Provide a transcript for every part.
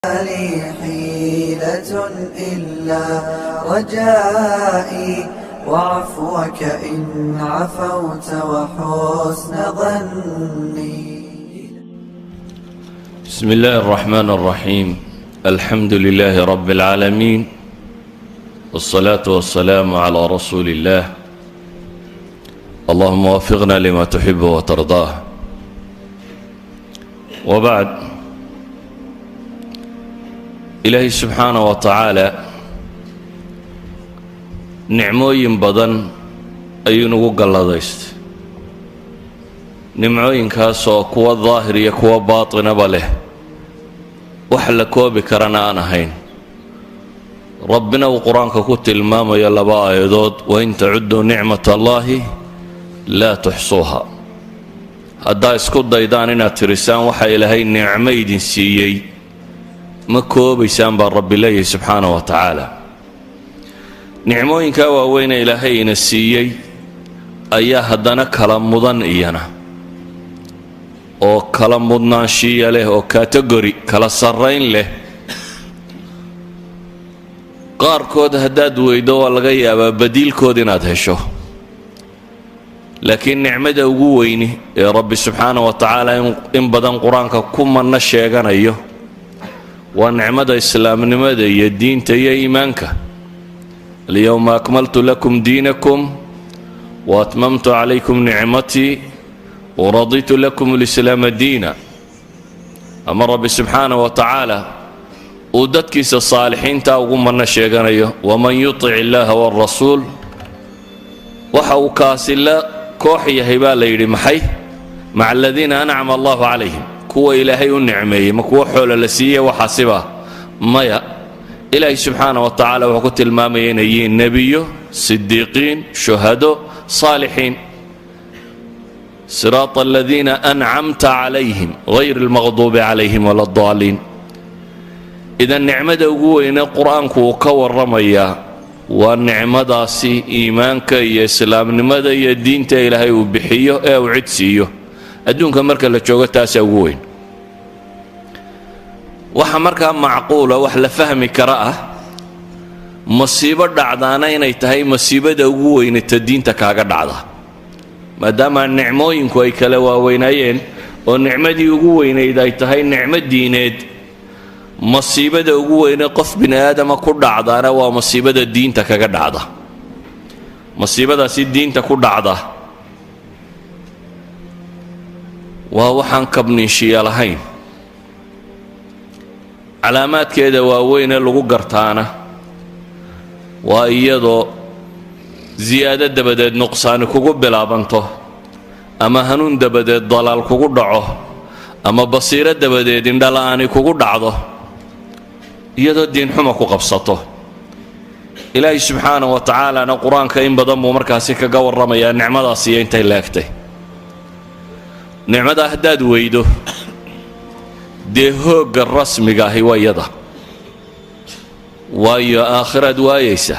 لي حيلة إلا رجائي وعفوك إن عفوت وحسن ظني. بسم الله الرحمن الرحيم، الحمد لله رب العالمين، والصلاة والسلام على رسول الله. اللهم وفقنا لما تحب وترضاه، وبعد. Ilaahay subxaana wa tacaala nicmooyin badan ayuu nagu galladaystay, nimcooyinkaasoo kuwa daahir iyo kuwa baatinaba leh, wax la koobi karana aan ahayn. Rabbina uu qur-aanka ku tilmaamayo laba aayadood: وإن تعدوا نعمة الله لا تحصوها. Haddaa isku daydaan inaad tirisaan waxa Ilaahay nicmo idin siiyey, ma koobaysaan, baa Rabbi leeyahay subxaana wa tacaala. Nicmooyinkaa waaweyne Ilaahay ina siiyey ayaa haddana kala mudan iyana, oo kala mudnaanshiya leh, oo category kala sarrayn leh. Qaarkood haddaad weydo, waa laga yaabaa badiilkood inaad hesho, laakiin nicmada ugu weyni ee Rabbi subxaana wa tacaala in badan qur-aanka ku manno sheeganayo waa nicmada islaamnimada iyo diinta iyo iimaanka. اليوم أكملت لكم دينكم وأتممت عليكم نعمتي ورضيت لكم الإسلام دينا. Ama Rabbi subxaana wa tacaala uu dadkiisa saalixiinta ugu manno sheeganayo: ومن يطع الله والرسول. Waxa uu kaasi la koox yahay, baa la yidhi, maxay? مع الذين أنعم الله عليهم, kuwa Ilaahay u nicmeeyey. Ma kuwo xoolo la siiyey waxaasiba? Maya. Ilaahay subxaana wa tacaala wuxuu ku tilmaamaya inay yihiin nebiyo, sidiiqiin, shuhado, saalixiin. صراط الذين أنعمت عليهم غير المغضوب عليهم ولا الضالين. Idan nicmada ugu weyne qur-aanku uu ka warramayaa waa nicmadaasi iimaanka iyo islaamnimada iyo diinta Ilaahay uu bixiyo ee uu cid siiyo adduunka marka la joogo. Taasaa ugu weyn. Waxa markaa macquula, wax la fahmi kara ah, masiibo dhacdaana inay tahay masiibada ugu weynata diinta kaaga dhacda, maadaama nicmooyinku ay kala waaweynaayeen oo nicmadii ugu weynayd ay tahay nicmo diineed. Masiibada ugu weyne qof bini aadama ku dhacdaana waa masiibada diinta kaga dhacda. Masiibadaasi diinta ku dhacda waa waxaan kabninshiya lahayn. Calaamaadkeeda waaweynee lagu gartaana waa iyadoo siyaado dabadeed nuqsaani kugu bilaabanto, ama hanuun dabadeed dalaal kugu dhaco, ama basiiro dabadeed indhala'aani kugu dhacdo, iyadoo diinxuma ku qabsato. Ilaahay subxaana wa tacaalana qur-aanka in badan buu markaasi kaga warramayaa nicmadaas iyo intay leegtay. Nicmadaa haddaad weydo, dee hoogga rasmiga ahi waa iyada, waayo aakhiraad waayaysa,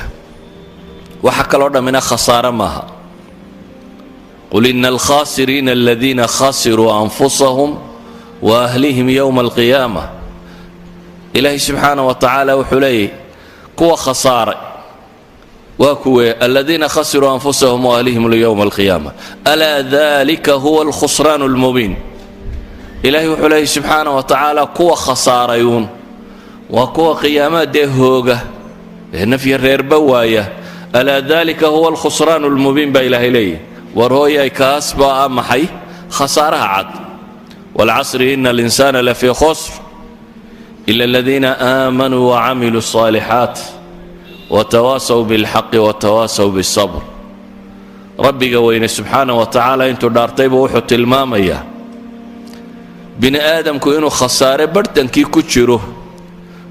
waxa kaloo dhammina khasaare maaha. قل إن الخاسرين الذين خسروا أنفسهم وأهليهم يوم القيامة. Ilaahay subxaana wa tacaala wuxuu leeyahy, kuwa khasaaray waa kuwee? الذين خسروا أنفسهم وأهليهم يوم القيامة ألا ذلك هو الخسران المبين. Ilaahay wuxuu leeyahy subxaana wa tacaala, kuwa khasaarayuun waa kuwa qiyaamaha dee hooga ee nafya reerba waaya. ألا ذلك هو الخسران المبين baa Ilaahay leeyahy. War hooyay, kaas baa ah maxay? Khasaaraha cad. والعصر إن الإنسان لفي خسر إلا الذين آمنوا وعملوا الصالحات وتواصوا بالحق وتواصوا بالصبر. Rabbiga weyne subxaana wa tacaala intuu dhaartayba wuxuu tilmaamayaa bini aadamku inuu khasaare barhtankii ku jiro,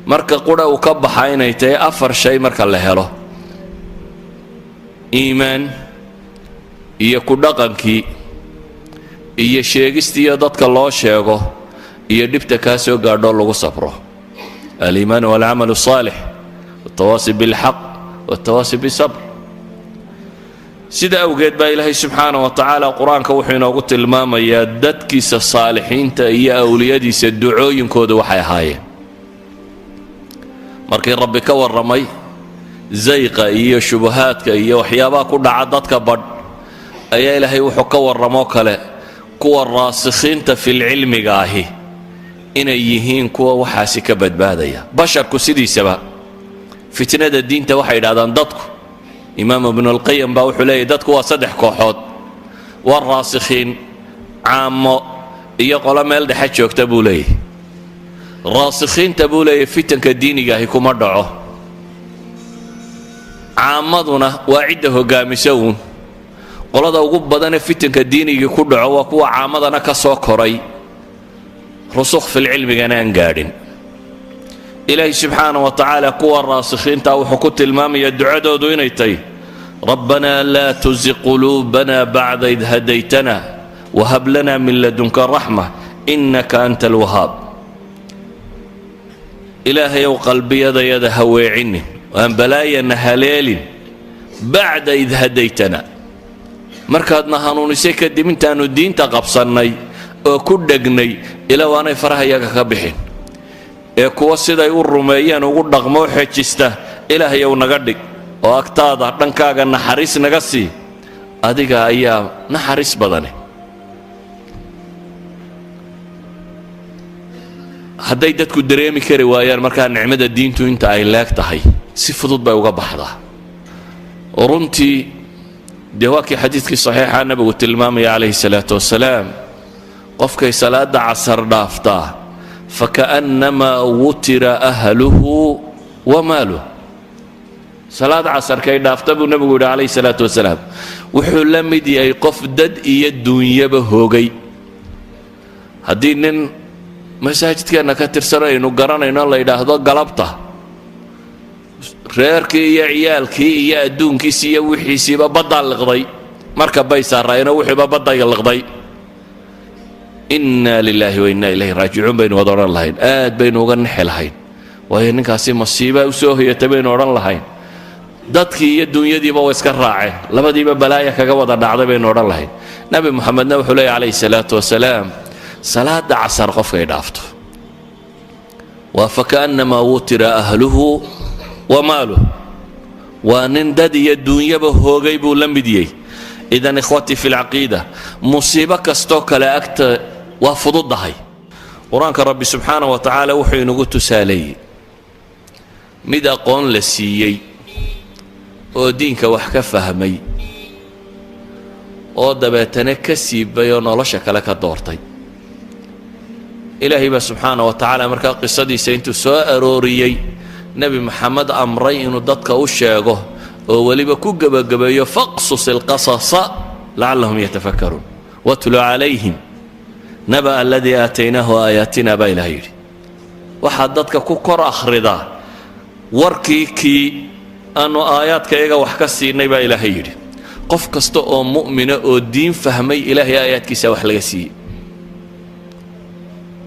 marka qura uu ka baxa inay tahay afar shay marka la helo: iimaan iyo ku dhaqankii iyo sheegistiiyo dadka loo sheego iyo dhibta kaa soo gaadhoo lagu sabro. الإيمان والعمل الصالح والتواصي بالحق والتواصي بالصبر. Sida awgeed baa Ilaahay subxaana wa tacaala qur-aanka wuxuu inoogu tilmaamayaa dadkiisa saalixiinta iyo awliyadiisa ducooyinkooda waxay ahaayeen. Markii Rabbi ka warramay zayqa iyo shubahaadka iyo waxyaabaha ku dhaca dadka badh, ayaa Ilaahay wuxuu ka warramoo kale kuwa raasikhiinta filcilmiga ahi inay yihiin kuwa waxaasi ka badbaadaya. Basharku sidiisaba fitnada diinta, waxay yidhahdaan dadku, Imaam Ibnulqayim baa wuxuu leeyahy, dadku waa saddex kooxood: waa raasikhiin, caamo iyo qolo meel dhexe joogta buu leeyahy. Raasikhiinta, buu leeyahy, fitanka diiniga ahi kuma dhaco. Caamaduna waa cidda hogaamisa uun. Qolada ugu badanee fitanka diinigii ku dhaco waa kuwa caamadana ka soo koray, rusukh filcilmigana aan gaadhin. Ilaahi subxaana wa tacaala kuwa raasikhiinta wuxuu ku tilmaamayaa ducadoodu inay tahay: ربنا لا تزغ قلوبنا بعد إذ هديتنا وهب لنا من لدنك رحمة إنك أنت الوهاب. Ilaahayow, qalbiyadayada ha weecinin, aan balaayana haleelin, بعد إذ هديتنا, markaadna hanuunisay kadib, intaannu diinta qabsannay oo ku dhegnay, ilaa waanay faraha iyaga ka bixin ee kuwa siday u rumeeyeen ugu dhaqmoo xejista Ilaahayow naga dhig, oo agtaada dhankaaga naxariis naga sii, adiga ayaa naxariis badane. Hadday dadku dareemi kari waayaan markaa nicmada diintu inta ay leeg tahay, si fudud bay uga baxdaa runtii. Dee waa kii xadiidkii saxiixa nabigu tilmaamaya calayhi salaatu wasalaam: qofkay salaada casar dhaaftaa, فكأنما وتر أهله وماله. Salaad casarkay dhaafta, buu nabigu yidhi calayhi salaatu wasalaam, wuxuu la mid yahay qof dad iyo duunyaba hoogay. Haddii nin masaajidkeenna ka tirsan aynu garanayno la yidhaahdo galabta reerkii iyo ciyaalkii iyo adduunkiisii iyo wixiisiiba baddaa liqday, marka bay saaraayeenoo wixiiba badday liqday, إنا لله وإنا إليه راجعون baynu wada odhan lahayn, aad baynu uga nixi lahayn, waayo ninkaasi masiibaa u soo hoyatay baynu odhan lahayn. Dadkii iyo dunyadiiba way iska raaceen, labadiiba balaaya kaga wada dhacday baynu odhan lahayn. Nabi Muxamedna wuxuu leeya calayhi salaatu wasalaam, salaada casar qofkay dhaafto waa فكأنما وتر أهله وماله, waa nin dad iyo duunyaba hoogay buu la mid yahay. إذن إخوتي في العقيدة, musiibo kastoo kale agta waa fududahay. Qur-aanka Rabbi subxaana wa tacaala wuxuu inagu tusaaleeyey mid aqoon la siiyey oo diinka wax ka fahmay oo dabeetana ka siibay oo nolosha kale ka doortay. Ilaahay baa subxaana wa tacaala markaa qisadiisa intuu soo arooriyey Nebi Maxamed amray inuu dadka u sheego oo weliba ku gebagabeeyo: فاقصص القصص لعلهم يتفكرون واتل عليهم نبأ الذي آتيناه آياتنا, baa Ilahay yidhi. Waxaad dadka ku kor akhridaa warkii kii aanu aayaadka iyaga wax ka siinay, baa Ilaahay yidhi. Qof kasta oo mu'mina oo diin fahmay, Ilaahay aayaadkiisa wax laga siiyey.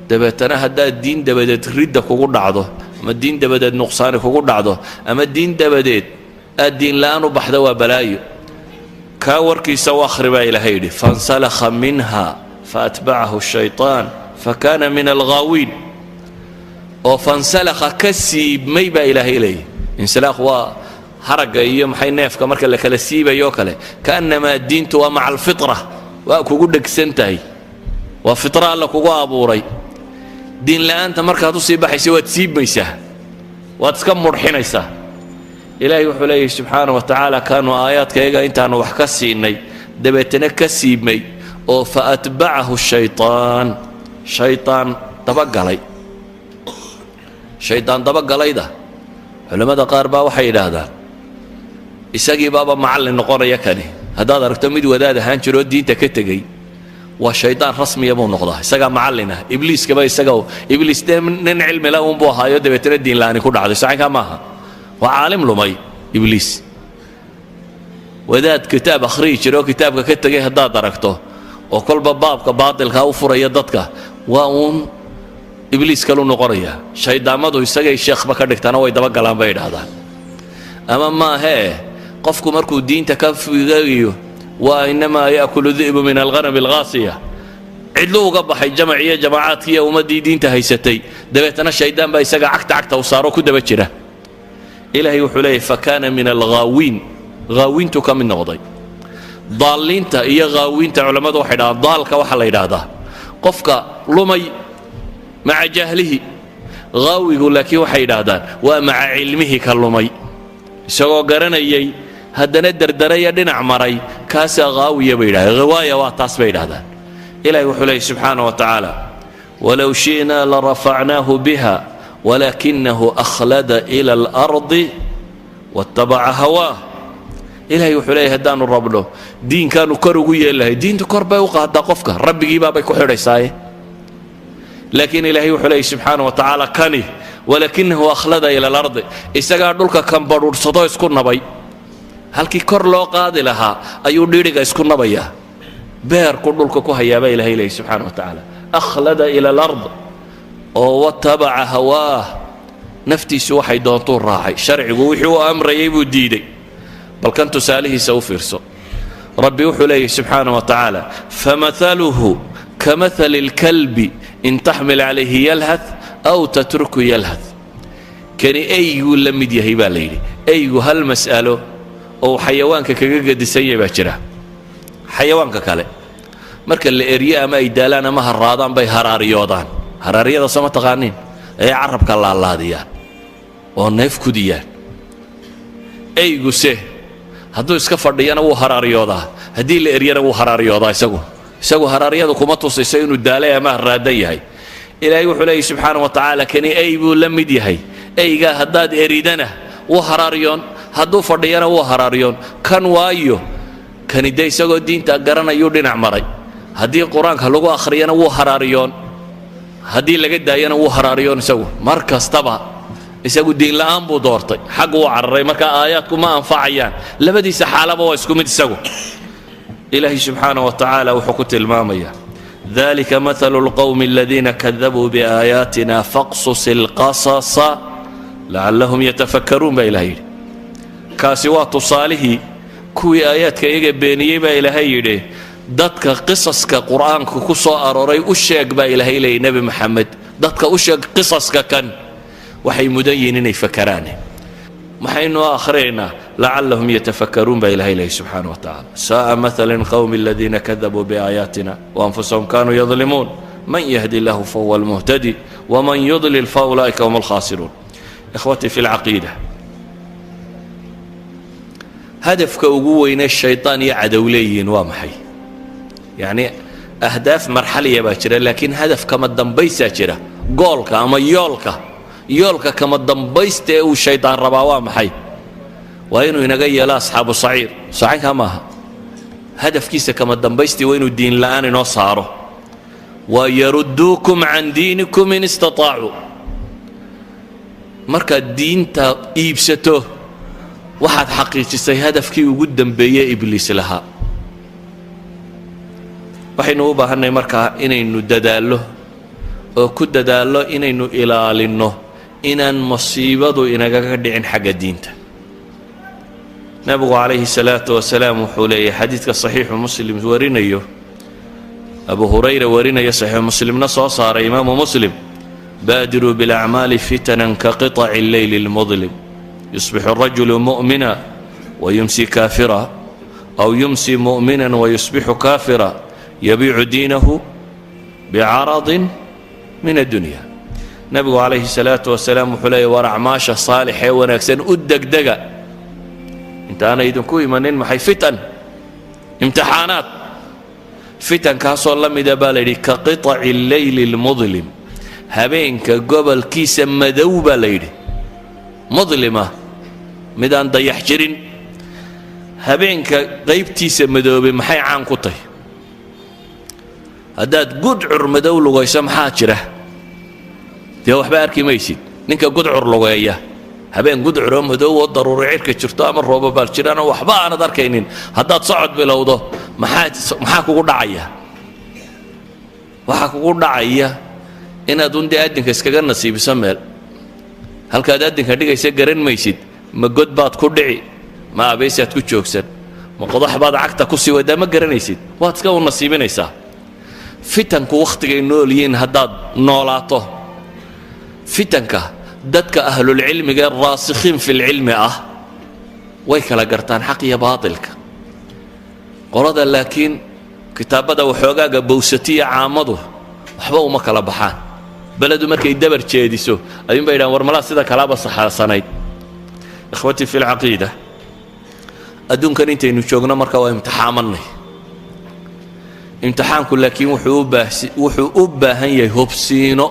Dabeetana haddaad diin dabadeed ridda kugu dhacdo, ama diin dabadeed nuqsaani kugu dhacdo, ama diin dabadeed aad diin la'aan u baxda, waa balaayo. Kaa warkiisa u akhri, baa Ilaahay yidhi: فانسلخ منها فأتبعه الشيطان فكان من الغاوين. Oo فانسلخ, ka siibmay, baa Ilaahay leeyahy. انسلاخ waa haragga iyo maxay, neefka marka la kala siibayoo kale. كأنما diintu waa مع الفطرة, waa kugu dhegsan tahay, waa fitra Alla kugu abuuray. Diin la'aanta markaad usii baxaysa waad siibmaysaa, waad iska mudhxinaysaa. Ilaahay wuxuu leeyahy subxaana wa tacaala, kaanu aayaadka iyaga intaanu wax ka siinay dabeetana ka siibmay oo فأتبعه الشيطان, shaytaan dabagalay. Shaydaan dabagalayda culammada qaar baa waxay yidhaahdaan isagii baaba macallin noqonaya. Kani haddaad aragto mid wadaad ahaan jiroo diinta ka tegey, waa shaydaan rasmiya buu noqdaa, isagaa macallin ah. Ibliiskaba isaga, Ibliis dee nin cilmila unbuu ahaayo, dabeetana diin la'aani ku dhacday, sacankaa maaha, waa caalim lumay Ibliis. Wadaad kitaab akhriyi jira oo kitaabka ka tegay haddaad aragto oo kolba baabka baatilkaa u furaya dadka, waa uun Ibliis kalu noqonaya. Shayddaamadu isagay sheekhba ka dhigtaana, way dabagalaan, bay idhaahdaan. Ama maahee, qofku markuu diinta ka figayo, waa إنما يأكل الذئب من الغنم القاصية. Cidlu uga baxay jamac iyo jamaacaadkii iyo ummaddii diinta haysatay, dabeetana shaydaan baa isaga cagta cagta u saaro ku daba jira. Ilaahay wuxuu leeyahy: فكان من الغاوين. Haawiintuu ka mid noqday. Daalliinta iyo haawiinta culammadu waxay dhahaan, daalka waxaa la yidhaahdaa qofka lumay مع جهله. Haawigu laakiin waxay yidhaahdaan waa مع علمه ka lumay, isagoo garanayay haddana derdaraya, dhinac maray, kaasaa haawiya bay yidhahdeen. Ghiwaaya waa taas bay yidhahdaan. Ilahi wuxuu leeyay subxaana wa tacaala: ولو شئنا لرفعناه بها ولكنه أخلد إلى الأرض واتبع هواه. Ilahay wuxuu leeyahy, haddaanu rabno, diinkaanu kor ugu yeeli lahay. Diintu kor bay u qaadaa qofka, rabbigiibaabay ku xidhaysaaye. Laakiin Ilaahay wuxuu leeyay subxaana wa tacaala, kani ولكنه أخلد إلى الأرض, isagaa dhulka kambadhuudhsadoo isku nabay. Halkii kor loo qaadi lahaa ayuu dhidhiga isku nabayaa, beerku dhulka ku hayaabaa Ilahay leeyay subxaana wa tacaala. أخلد إلى الأرض oo واتبع هواه, naftiisu waxay doontuu raacay, sharcigu wixii uu amrayay buu diiday. Bal kan tusaalihiisa u fiirso. Rabbi wuxuu leeyahy subxaana wa tacaala: فمثله كمثل الكلب إن تحمل عليه يلهث أو تتركه يلهث. Kani eyguu la mid yahay baa la yidhi. Eygu hal mas'alo oo xayawaanka kaga gedisan yahay baa jira. Xayawaanka kale marka la eryo ama ay daalaan ama haraadaan bay haraariyoodaan. Haraaryada soo ma taqaaniin? Ayay carabka laalaadiyaan oo neef kudiyaan. Eyguse hadduu iska fadhiyana wuu haraariyoodaa, haddii la eryana wuu haraariyoodaa. Isagu haraaryadu kuma tusayso inuu daalay ama haraadan yahay. Ilaahay wuxuu leeyay subxaana wa tacaala, kani ey buu la mid yahay. Eygaa haddaad eridana wuu haraaryoon, hadduu fadhiyana wuu haraaryoon. Kan waayo, kani dee isagoo diinta garanayuu dhinac maray. Haddii Qur-aanka lagu akhriyana wuu haraaryoon, haddii laga daayana wuu haraaryoon. Isagu mar kastaba isagu diinla'aan buu doortay, xag wuu cararay. Marka aayaadku ma anfacayaan, labadiisa xaalaba waa isku mid isagu. Ilaahay subxaana wa tacaala wuxuu ku tilmaamayaa: ذلك مثل القوم الذين كذبوا بآياتنا فاقصص القصص لعلهم يتفكرون baa Ilahay yidhi. Kaasi waa tusaalihii kuwii aayaadka iyaga beeniyey baa Ilaahay yidhi. Dadka qisaska Qur-aanka ku soo arooray u sheeg baa Ilaahay leeyay. Nebi Maxamed, dadka u sheeg qisaska kan, waxay mudan yihiin inay fakaraan. Maxaynu akhriyaynaa? لعلهم يتفكرون baa Ilahay leeyay subxaana wa tacala. ساء مثلا القوم الذين كذبوا بآياتنا وأنفسهم كانوا يظلمون. من يهد الله فهو المهتدي ومن يضلل فأولئك هم الخاسرون. إخوتي في العقيدة, hadafka ugu weyne shaytaan iyo cadow leeyihiin waa maxay? Yacni أهداف مرحلية baa jira, laakiin hadaf kama dambaysaa jira. Goolka ama yoolka kama dambaysta ee uu shaydaan rabaa waa maxay? Waa inuu inaga yeelo أصحاب السعير. Saxiinkaa maaha. Hadafkiisa kama dambaystii waa inuu diin la'aan inoo saaro. Waa يردوكم عن دينكم إن استطاعوا. Markaad diinta iibsato, waxaad xaqiijisay hadafkii ugu dambeeyey Ibliis lahaa. Waxaynu u baahannahay markaa inaynu dadaallo oo ku dadaallo inaynu ilaalinno inaan masiibadu inagaga dhicin xagga diinta. Nabigu calayhi salaatu wasalaam wuxuu leeyahay, xadiidka Saxiixu Muslim warinayo, Abu Hurayra warinaya, Saxiixu Muslimna soo saaray, Imaamu Muslim: بادروا بالأعمال فتنا كقطع الليل المظلم، يصبح الرجل مؤمنا ويمسي كافرا، أو يمسي مؤمنا ويصبح كافرا، يبيع دينه بعرض من الدنيا. Nabigu calayhi salaatu wasalaam wuxuu leeya: war acmaasha saalix ee wanaagsan u degdega intaanay idinku imanin maxay? Fitan, imtixaanaad. Fitankaasoo la mida baa la yidhi كقطع الليل المظلم, habeenka gobolkiisa madow baa la yidhi, mudlima, midaan dayax jirin. Habeenka qaybtiisa madoobay maxay caan ku tahy? Haddaad gudcur madow lugayso, maxaa jira? Dee waxba arki maysid. Ninka gudcur lugeeya, habeen gudcuroo madow oo daruuri cirka jirto ama roobabaal jiraanoo waxba aanad arkaynin, haddaad socod bilowdo, maxaa kugu dhacaya? Waxaa kugu dhacaya inaad un dee addinka iskaga nasiibiso. Meel halkaad addinka dhigaysa garan maysid. Ma god baad ku dhici? Ma abaysaad ku joogsan? Ma qodax baad cagta ku sii wadaa? Ma garanaysid, waad iska u nasiibinaysaa. Fitanku wakhtigay nool yihiin haddaad noolaato, fitanka Dadka ahlulcilmiga ee raasikhiin fi lcilmi ah way kala gartaan xaq iyo baatilka. Qolada laakiin kitaabada waxoogaaga bowsatiya caamadu waxba uma kala baxaan. Beledu markay dabar jeediso ayuun bay yidhahan, war malaa sida kalaaba saxaasanayd. Ikhwatii fi lcaqiida, adduunkan intaynu joogno marka waa imtixaamanay. Imtixaanku laakiin wuxuu u baahan yahay hobsiino.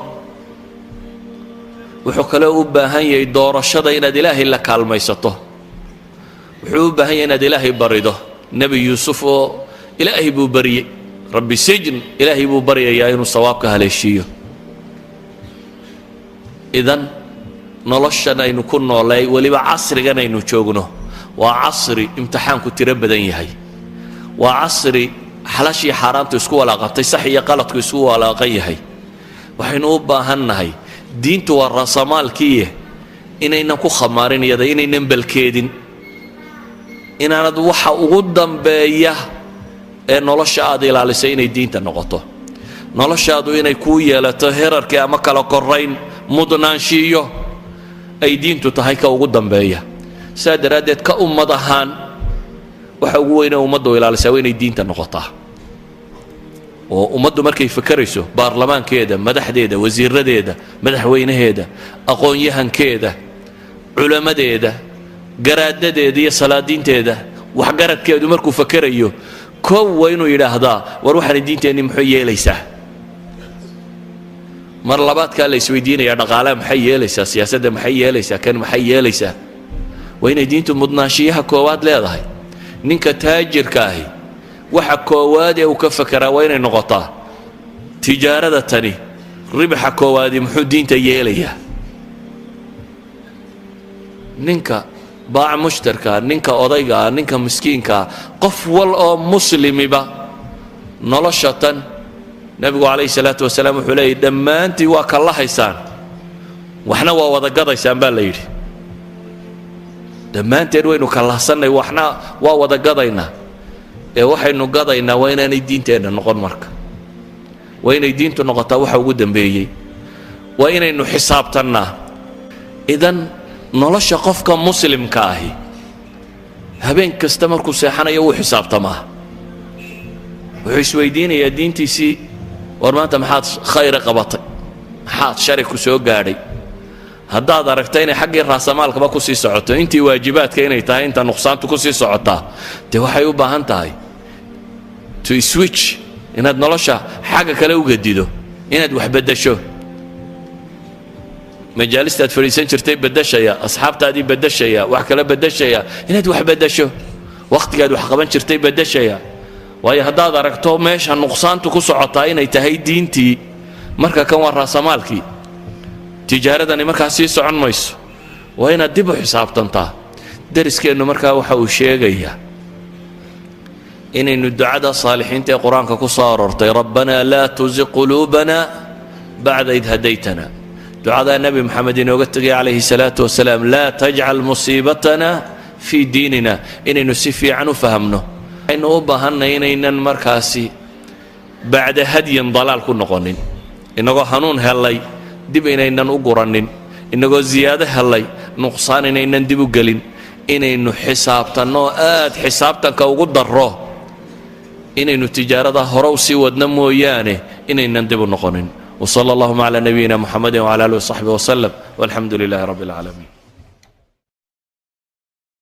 Wuxuu kaloo u baahan yahay doorashada inaad Ilaahay la kaalmaysato. Wuxuu u baahan yahay inaad Ilaahay barido. Nebi Yuusuf oo Ilaahay buu baryey, rabbi sijn, Ilaahay buu baryayaa inuu sawaabka haleeshiiyo. Idan noloshan aynu ku noolay, weliba casrigan aynu joogno, waa casri imtixaanku tiro badan yahay, waa casri xalaashii xaaraantu isku walaaqantay, sax iyo qaladku isku walaaqan yahay. Waxaynu u baahannahay, diintu waa raasamaalkiiye, inaynan ku khamaarin iyada, inaynan balkeedin, inaanad waxa ugu dambeeya ee nolosha aad ilaalisay inay diinta noqoto, noloshaadu inay kuu yeelato herarkii ama kala korayn, mudnaanshiiyo ay diintu tahay ka ugu dambeeya. Saa daraaddeed, ka ummad ahaan, waxa ugu weyne ummaddu ilaalisaa waa inay diinta noqotaa. Oo ummaddu markay fakerayso, baarlamaankeeda, madaxdeeda, wasiiradeeda, madaxweynaheeda, aqoon-yahankeeda, culammadeeda, garaadadeeda iyo salaadiinteeda, waxgaradkeedu markuu fakerayo, kow waa inuu yidhaahdaa, war waxaana diinteenni muxuu yeelaysaa? Mar labaadkaa la isweydiinaya, dhaqaalaha maxay yeelaysaa? Siyaasadda maxay yeelaysaa? Kan maxay yeelaysaa? Waa inay diintu mudnaanshiyaha koowaad leedahay. Ninka taajirka ahi waxa koowaad ee uu ka fakeraa waa inay noqotaa, tijaarada tani ribaxa koowaadi muxuu diinta yeelayaa? Ninka baac mushtarka, ninka odaygaa, ninka miskiinkaa, qof wal oo muslimiba nolosha tan Nebigu calayhi salaatu wasalaam wuxuu leeyay, dhammaantii waa kallahaysaan, waxna waa wada gadaysaan baa la yidhi. Dhammaanteen waynu kallahsannay, waxna waa wada gadaynaa. Ee waxaynu gadaynaa waa inaanay diinteenna noqon. Marka waa inay diintu noqotaa waxa ugu dambeeyey. Waa inaynu xisaabtannaa. Idan nolosha qofka muslimka ahi, habeen kasta markuu seexanayo wuu xisaabtamaa. Wuxuu isweydiinayaa diintiisii, war maanta maxaad khayra qabatay? Maxaad shari ku soo gaadhay? Haddaad aragta inay xaggii raasamaalkaba ku sii socoto, intii waajibaadka inay tahay inta nuqsaantu ku sii socotaa, dee waxay u baahan tahay to switch, inaad nolosha xagga kale u gedido, inaad wax beddesho. Majaalistaad fadhiisan jirtay beddeshaya, asxaabtaadii beddeshaya, wax kale beddeshaya, inaad wax beddesho. Wakhtigaad wax qaban jirtay beddeshaya. Waayo, haddaad aragto meesha nuqsaantu ku socotaa inay tahay diintii, marka kan waa raasamaalkii, tijaaradani markaa sii socon mayso. Waa inaad dib u xisaabtantaa. Dariskeennu markaa waxa uu sheegayaa inaynu ducada saalixiinta ee Qur-aanka ku soo aroortay, rabbanaa laa tuziq quluubana bacda id hadaytana, ducadaa Nebi Moxamed inooga tegay calayhi salaatu wasalaam, laa tajcal musiibatana fii diinina, inaynu si fiican u fahamno. Waxaynu u baahannay inaynan markaasi bacda hadyin dalaal ku noqonin. Innagoo hanuun hellay dib inaynan u guranin, innagoo ziyaado hellay nuqsaan inaynan dib u gelin, inaynu xisaabtanno, aad xisaabtanka ugu darro, inaynu tijaarada hore u sii wadno mooyaane inaynan dib u noqonin. وصلى اللهم على نبينا محمد وعلى آله وصحبه وسلم، والحمد لله رب العالمين.